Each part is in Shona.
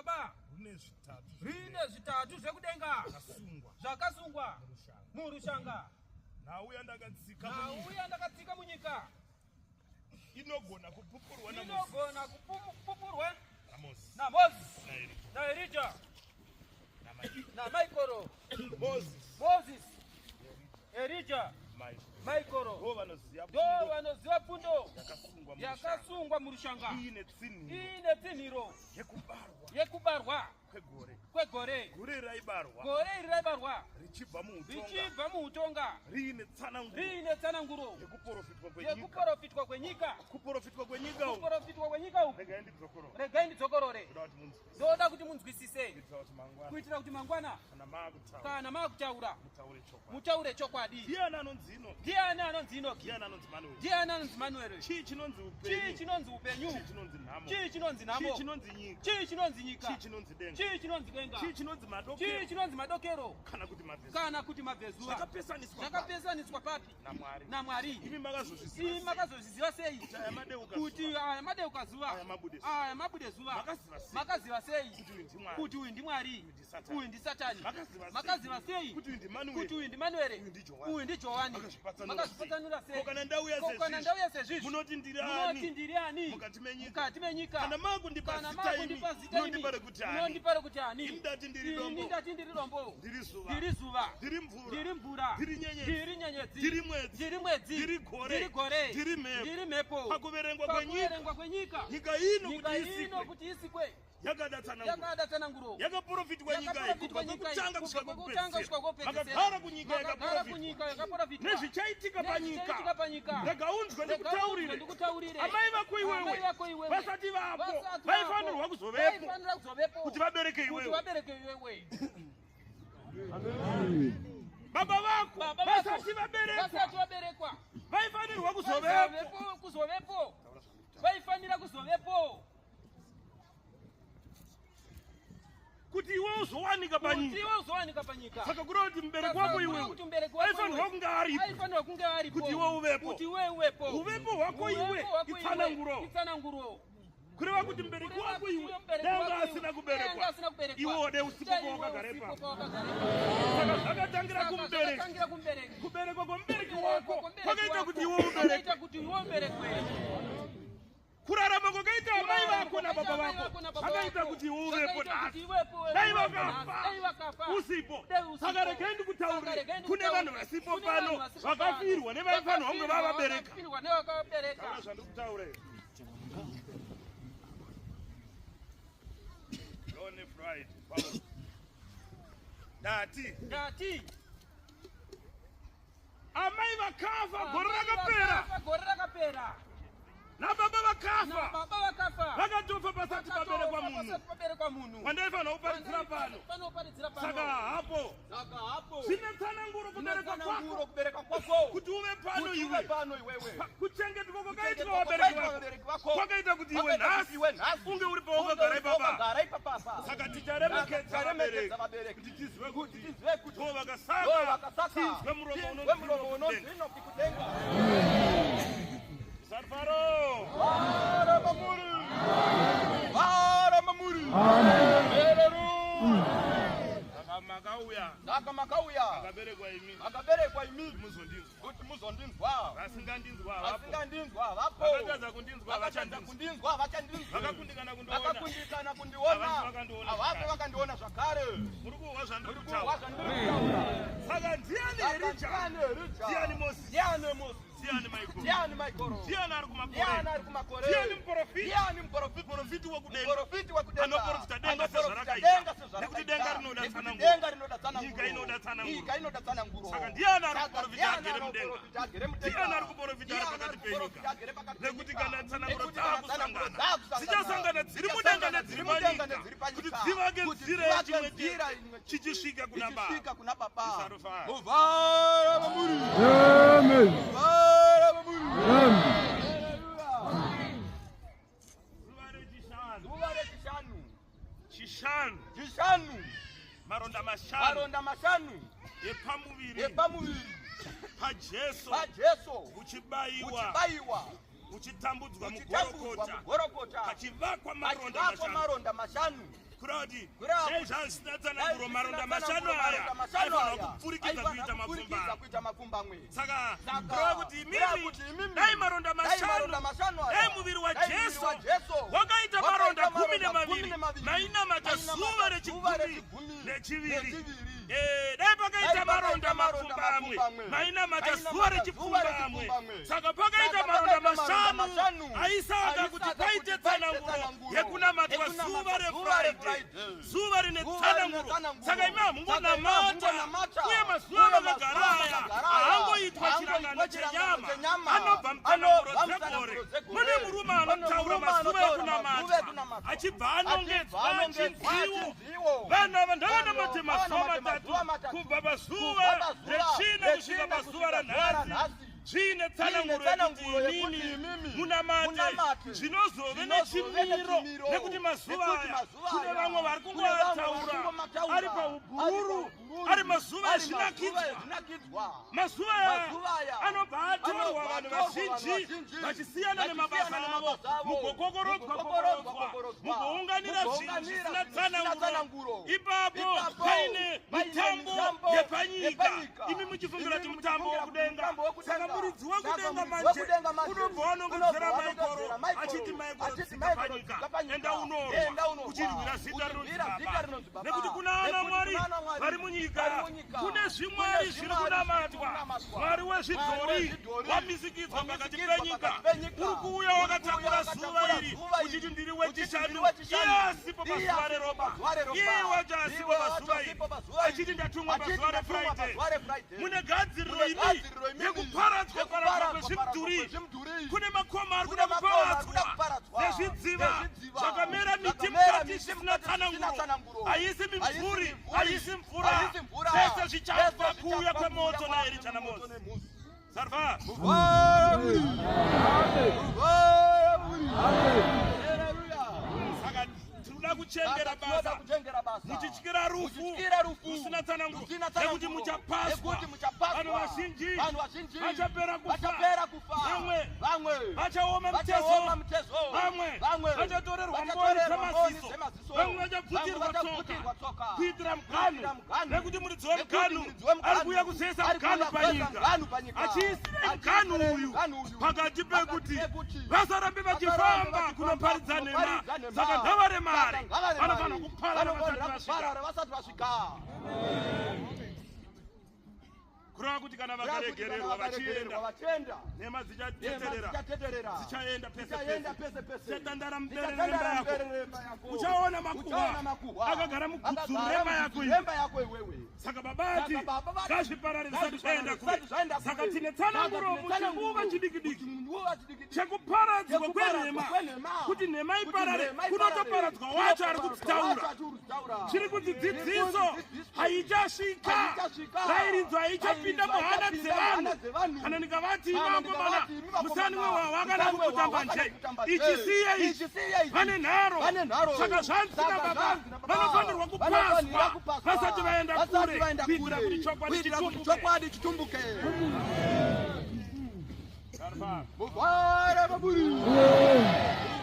nababa rune zvitatu rine zvitatu zvekudenga zvakasungwa zvakasungwa murushanga. murushanga. Nhau yandakatsika munyika Nhau yandakatsika munyika inogona kupupurwa naMozisi inogona kupupurwa naMozisi naMozisi naErija naErija naMaikoro. naMaikoro. Mozisi, Mozisi, Erija, Maikoro Maikoro ndo vanoziva ndo pfundo vanoziva pfundo yakasungwa murushanga yakasungwa murushanga iine tsinhiro iine tsinhiro yekubarwa yekubarwa kwegore. kwegore. Gore raibarwa Gore iri raibarwa richibva muutonga richibva muutonga riine tsananguro riine tsananguro yekuprofitwa kwenyika. yekuprofitwa kwenyika. Kuprofitwa kwenyika uku, Kuprofitwa kwenyika uku, regai ndidzokorore, regai ndidzokorore, ndoda kuti munzwisise, ndoda kuti munzwisise, kuitira kuti mangwana kuitira kuti mangwana kana maakutaura kana maakutaura mutaure chokwadi. mutaure chokwadi. Ndiani anonzi Enoki? Ndiani anonzi Enoki? Ndiani anonzi Manuel? Ndiani anonzi Manuel? Chii chinonzi Chii upenyu? chinonzi upenyu? Chii chinonzi nhamo? Chii chinonzi Chii nhamo? chinonzi nyika? Chii chinonzi nyika? Chii chinonzi denga? Chii chinonzi denga? Chii chinonzi Chii madokero chinonzi madokero kana kuti mabvezuva? kana kuti mabvezuva? Zvakapesaniswa papi Zvakapesaniswa papi naMwari? naMwari? Imi makazozviziva Imi sei makazozviziva sei kuti aya madeuka kuti zuva, aya madeuka zuva, aya mabude zuva? aya mabude zuva? Makaziva sei Makaziva sei kuti uyu ndiMwari, kuti uyu ndiMwari, uyu ndiSatani? uyu ndiSatani? Makaziva sei Makaziva sei kuti uyu ndiManuel, kuti uyu ndiManuere, uyu ndiJohani? uyu ndiJohani? Makazvipatsanura sei? Makazvipatsanura sei? Ko kana ndauya Ko kana sezvizvi, ndauya sezvizvi, munoti ndiri munoti ani ndiri ani mukati menyika? mukati menyika? Kana makundipa Kana zita imi, makundipa zita imi, munondipa rekuti ani? munondipa rekuti ani? Ini ndati ndiri Ini dombo, ndati ndiri dombo, ndiri zuva, ndiri zuva, ndiri mvura, ndiri mvura, ndiri nyenyedzi, ndiri nyenyedzi, ndiri mwedzi, ndiri mwedzi, ndiri gore, ndiri gore, ndiri mhepo. ndiri mhepo. Pakuverengwa kwenyika, Pakuverengwa kwenyika, nyika ino nyika kuti ino isikwe kuti isikwe yakada tsananguro, yakada tsananguro, yakaprofitwa nyika iyi kubva Yakaprofitwa nyika iyi kwekutanga kusvika kubva kwekutanga kusvika kwekupedzisira. kwekupedzisira. Makagara kunyika Makagara yakaprofitwa kunyika yakaprofitwa nezvichaitika Nezvichaitika panyika. panyika. Rega unzwe ndikutaurire, ndikutaurire amai vako Amai iwewe vako iwewe vasati vapo vasati vaifanirwa vapo, kuzovepo vaifanira kuzovepo kuti vabereke kuti iwewe. vabereke iwewe. Baba vako Baba vako vasati vaberekwa vasati vaberekwa vaifanirwa kuzovepo. Vaizovepo, kuzovepo, vaifanira kuzovepo kuti iwe uzowanika kuti panyika. iwe uzowanika panyika. Saka kureva kuti mubereki Saka wako kureva iwewe kuti mubereki wako aifanirwa iwewe kunge aripo aifanirwa kunge aripo kuti iwe uvepo. kuti iwe uvepo. Uvepo hwako iwe Uvepo hwako iwe itsananguro. itsananguro. Kureva kuti mubereki Kureva wako kuti iwe iwe mubereki dai wako anga iwe, asina dai anga kuberekwa, asina kuberekwa, iwe wode usipo dai iwe pawakagara usipo ipapo. pawakagara ipapo. Saka zvakatangira Saka kumubereki. zvakatangira kumubereki. Kuberekwa kwomubereki Kuberekwa wako kwomubereki kwakaita wako kuti iwe uberekwe. kwakaita kuti iwe uberekwe. Kurarama kwakaita amai Kurarama vako nababa kwakaita amai vako vako nababa zvakaita vako kuti iwe uvepo zvakaita kuti nhasi. iwepo Dai uvepo nhasi. vakafa Dai vakafa usipo. Dai usipo. Saka regai Saka ndikutaurire, regai kune vanhu ndikutaurire, vasipo kune pano vanhu vasipo vakafirwa pano, nevaifanirwa kunge vavabereka. vakafirwa nevakavabereka. Taura zvandikutaura izvi. John Fried, Paul. Ndati Ndati amai vakafa gore amai rakapera vakafa gore rakapera nababa vakafa nababa vakafa vakatofa pasati paberekwa vakatofa munhu pasati paberekwa munhu wandaifanira kuparidzira pano. Panoparidzira pano. Saka hapo Saka hapo zvine tsananguro kuberekwa tsananguro kwako kuberekwa kwako kuti uve pano kuti uve iwe. pano iwewe. Kuchengetwa kwakaitwa Kuchengetwa vabereki kwakaitwa vako vabereki vako kwakaita kuti iwe kwakaita kuti nhasi iwe nhasi unge uri unge pawakagara uri ipapa. pawakagara ipapapa. Saka ticharemekedza Ticharemekedza vabereki vabereki kuti tizive kuti kuti tizive kuti ndo ndo vakasaka vakasaka tinzwe muromo tinzwe muromo unonzi unonzi Enoki kudenga. Sarfaro. Vara mamuri. Vara mamuri. Haleluya. Saka makauya Saka makauya akaberekwa imi makaberekwa imi muzondinzwa. kuti muzondinzwa. Vasingandinzwa havapo. Vasingandinzwa havapo. Vakatadza kundinzwa Vakatadza havachandinzwa. kundinzwa havachandinzwi. Vakakundikana kundiona. Vakakundikana kundiona. Havafi vakandiona Havafi zvakare. vakandiona zvakare. Muri kuhwa zvandiri Muri kuhwa kutaura. zvandiri kutaura. Saka ndiani Saka Erija? ndiani Erija? Ndiani Mozisi? Ndiani Mozisi? Ndiani Maikoro? Ndiani Maikoro? Ndiani ari kumakore? Ndiani ari kumakore? Ndiani muprofita? Ndiani muprofita? Muprofiti wekudenga. Muprofiti wekudenga. Anoprofita denga Anoprofita sezvarakaita. denga sezvarakaita. Nekuti denga rinoda Nekuti tsananguro. denga rinoda tsananguro. Nyika inoda tsananguro. Nyika inoda tsananguro. Saka ndiani ari Saka kuprofita ndiani agere ari mudenga? kuprofita agere mudenga? Ndiani ari kuprofita ari Ndiani pakati ari kuprofita penyika? agere pakati Nekuti penyika? kana tsananguro Nekuti kana tsananguro dzakusangana, dzakusangana, dzichasangana dziri mudenga dzichasangana nedziri dziri mudenga panyika, nedziri panyika, kuti dzivake kuti nzira dzivake yechimwe nzira chete imwe chete, chichisvika kuna Baba. ichisvika kuna Baba. Isarufara. Muvara vamuri. Amen. Muvara vamuri. Amen. Hallelujah. Zuva rechishanu, Zuva rechishanu. chishanu, Chishanu. maronda mashanu Maronda mashanu epamuviri epamuviri paJesu paJesu uchibayiwa, uchibayiwa, uchitambudzwa uchitambudzwa mugorokota, mugorokota, pachivakwa maronda pachivakwa mashanu maronda mashanu. Kureva kuti Kureva dai kuti zvazvisina dai tsananguro zvisina maronda tsananguro, mashanu aya maronda mashanu aifanira aya kupfurikidza aifanira kuita kupfurikidza mapfumbamwe. kuita mapfumbamwe. Saka Saka, kureva kuti kureva imimi kuti imimi, dai maronda dai mashanu, maronda mashanu aya, dai muviri dai muviri waJesu waJesu wakaita maronda wakaita gumi maronda nemaviri, gumi nemaviri, mainamata zuva mainamata zuva rechigumi rechigumi nechiviri. nechiviri. Dai pakaita Dai maronda pakaita maronda mapfumbamwe, mapfumbamwe, mainamata zuva mainamata zuva rechipfumbamwe. rechipfumbamwe. Saka pakaita Saka maronda pakaita maronda mashanu mashanu, aisaka kuti aisaka paite kuti paite tsananguro tsananguro yekunamatwa yekunamatwa zuva zuva reFriday, reFriday. zuva rine Zuva rine tsananguro. tsananguro. Saka imi Saka imi hamungonamata, hamungonamata, uye mazuva uye makagara mazuva aya makagara aya, haangoitwa haangoitwa chirangano chirangano chenyama, chenyama, anobva mutsananguro anobva dzegore. mutsananguro dzegore. Mune murume Mune anotaura murume mazuva anotaura mazuva ekunamatwa ekunamatwa, achibva achibva anongedzwa anongedzwa achinziwo. achinziwo. Vanhu ava ndavanamate Vanhu mazuva vanamate matatu mazuva matatu, kubva pazuva kubva pazuva rechina kusvika rechina pazuva kusvika zuva ranhasi, ranhasi. zviine tsananguro tsananguro yekuti yekuti imimi imimi munamate munamate zvinozove zvinozove nechimiro, nechimiro, nekuti mazuva nekuti aya mazuva kune aya vamwe vari kune vamwe vari kungoataura kungomataura, ari paubhururu, ari paubhururu, ari mazuva ari mazuva ezvinakidzwa. ezvinakidzwa. Mazuva aya Mazuva aya anobva atorwa anobva vanhu atorwa vanhu vazhinji vazhinji vachisiyana vachisiyana nemabasa avo, nemabasa avo, mugokokorodzwa mugokokorodzwa, kokorodzwa, kokorodzwa, mugounganira zvinhu mugounganira zvisina zvinhu zvisina tsananguro. tsananguro. Ipapo Ipapo paine paine mitambo mitambo yepanyika, yepanyika. imi muchifungira kuti Imi mutambo muchifungira kuti wokudenga. mutambo wokudenga. Saka muridzi Saka wekudenga muridzi manje wekudenga manje unobva wanongedzera unobva Maikoro wanongedzera Maikoro, achiti Maikoro achiti tsika Maikoro panyika, tsika panyika, enda enda unorwa unorwa, uchirwira zita rinonzi uchirwira zita Baba, rinonzi Baba. nekuti kuna ana Nekuti Mwari kuna ana Mwari vari munyika, vari munyika, kune zvimwari kune zviri zvimwari zviri kunamatwa. kunamatwa. Mwari Mwari wezvidhori wezvidhori wamisikidzwa pakati wamisikidzwa penyika, pakati penyika. uri kuuya Uri wakatakura kuuya zuva wakatakura iri zuva iri, uchiti ndiri uchiti wechishanu, ndiri wechishanu, iye asipo iye pazuva asipo reropa, pazuva reropa, iye wacho asipo iye wacho pazuva iri asipo pazuva iri, achiti ndatumwa achiti pazuva ndatumwa reFriday. pazuva reFriday. Mune gadziriro Mune imi gadziriro imimi yekuparadzwa paradzwa yekuparadzwa kwezvimudhuri. kwezvimudhuri. Kune makoma ari Kune kuda makoma ari kuda kuparadzwa kuparadzwa nezvidziva nezvidziva zvakamera miti zvakamera mukati miti zvisina mukati zvisina tsananguro, tsananguro. haisi Haisi mimvuri, mimvuri, haisi mvura, haisi mvura. zvese zvichapwa Zvese kuuya zvichapwa kwemoto kuuya naErija kwemoto naMozisi. neMozisi. Sarva Muvhara muri. Hallelujah. saka tinoda kuchengera Saka tinoda basa kuchengera basa muchityira rufu Muchityira rufu rusina tsananguro, rusina nekuti tsananguro. muchapaswa. Nekuti muchapaswa. Vanhu vazhinji Vanhu vazhinji vachapera kufa, vachapera kufa. Vamwe vamwe vachaoma vachaoma mutezo, mutezo, vamwe vamwe vachatorerwa mboni vachatorerwa mboni dzemaziso, dzemaziso, vamwe vachabvutirwa vamwe vachabvutirwa tsoka tsoka kuitira kuitira muganu, muganu. nekuti muridzi Nekuti wemuganu muridzi wemuganu ari kuuya kuzoisa ari muganu kuuya kuzoisa panyika, muganu panyika. achiisira muganu Achiisira uyu muganu uyu pakati pakati pekuti pekuti vasarambe vasarambe vachifamba vachifamba kunoparidza nhema. kunoparidza nhema. Saka ngavaremare, Saka ngavaremare, vanofanira kuparara vanofanira vasati vasvika. kuparara vasati vasvika. Kureva kuti kana Kureva kuti kana vakaregererwa vakaregererwa vachienda, vachienda, nhema nhema dzichateterera, dzichateterera, dzichaenda pese dzichaenda pese, pese pese, dzichatandara muberere Dzichatandara remba yako. muberere remba yako. Uchaona makuhwa Uchaona makuhwa akagara mugudzuru akagara remba yako mugudzuru iwe. remba yako iwewe. Saka baba ati Saka baba vati, ngazviparare zvisati zvaenda ngazviparare zvisati kure. zvaenda kure. Saka tine tsananguro Saka tine tsananguro muchinguva chidikidiki muchinguva chidikidiki chekuparadzwa chekuparadzwa kwenhema, kwenhema. kuti nhema Kuti iparare, nhema iparare, kunotoparadzwa wacho ari kunotoparadzwa kudzitaura. wacho ari kudzitaura. Chiri kunzi Chiri kunzi dzidziso dzidziso haichasvika, haichasvika, rairidzo haichapinda rairidzo muhana haichapinda dzevanhu. muhana dzevanhu. Kana ndikavati Kana imi vakomana, ndikavati imi vakomana, musani wehwahwa kana musani wehwahwa kukutamba kana nje, kukutamba nje. ichi siye ichi, Ichi siye ichi. vane nharo. Vane nharo. Saka zvanzi Saka nababa zvanzi nababa, vanofanirwa vanofanira kupaswa kupaswa vasati vaenda vasati kure, vaenda kuitira kure, kuti chokwadi kuitira kuti chitumbuke. chokwadi chitumbuke. Muvhara vamuri.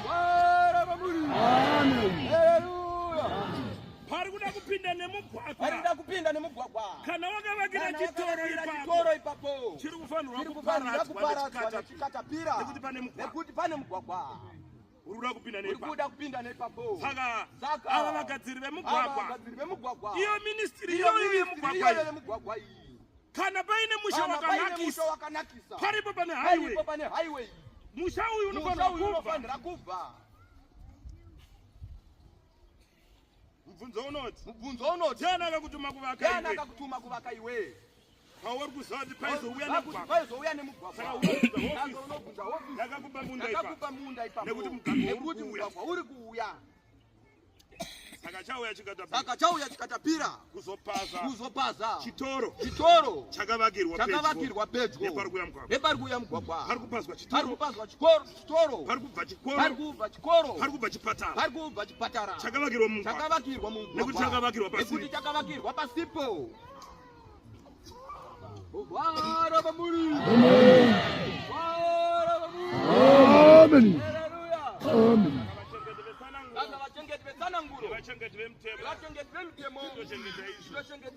Muvhara vamuri. Hallelujah. Pari kuda kupinda nemugwagwa, Parikuda kupinda nemugwagwa. kana wakavakira Kana chitoro wakavakira ipapo, chitoro ipapo, chiri kufanirwa chiri kufanira kuparadzwa kuparadzwa nechikatapira, nechikatapira, nekuti pane mugwagwa. nekuti pane mugwagwa. Uri kuda kupinda Uri neipapo. kuda kupinda neipapo. Saka Saka ava vagadziri ava vemugwagwa, vagadziri vemugwagwa, iyo ministry iyo iyoyo ministry yemugwagwa iyoyo iyi, yemugwagwa iyi, kana paine musha kana paine musha wakanakisa, wakanakisa, paripo pane highway, paripo pane highway, musha uyu musha unofanira uyu kubva. unofanira kubva. Mubvunzo unoti, Mubvunzo unoti, ndiani akakutuma kuvaka ndiani iwe? akakutuma kuvaka iwe? Pauri kuziva kuti paizouya Pakuti nemugwagwa, paizouya nemugwagwa. Saka unobvunza hofisi. Saka unobvunza hofisi yakakupa munda ipapo, yakakupa munda ipapo, Nekuti mugwagwa uri nekuti kuuya. mugwagwa uri kuuya. Saka chauya chikatapira Saka chauya chikatapira kuzopaza kuzopaza chitoro chitoro chakavakirwa pedyo chakavakirwa pedyo nepari kuuya mugwagwa. nepari kuuya mugwagwa. Pari kupazwa Pari chitoro, kupazwa chikoro chitoro, pari kubva pari chikoro, kubva chikoro, pari kubva chipatara pari kubva chipatara chakavakirwa mumugwagwa, chakavakirwa mumugwagwa, Nekuti chakavakirwa pasipo. nekuti chakavakirwa pasipo. Mugwara vamuri. Mugwara vamuri. Amen. Hallelujah. Amen. Vachengeti vetsananguro Saka vachengeti vetsananguro Netsananguro. Nevachengeti vemutemo. Vachengeti vemutemo. Tochengeta izvo. Tochengeta.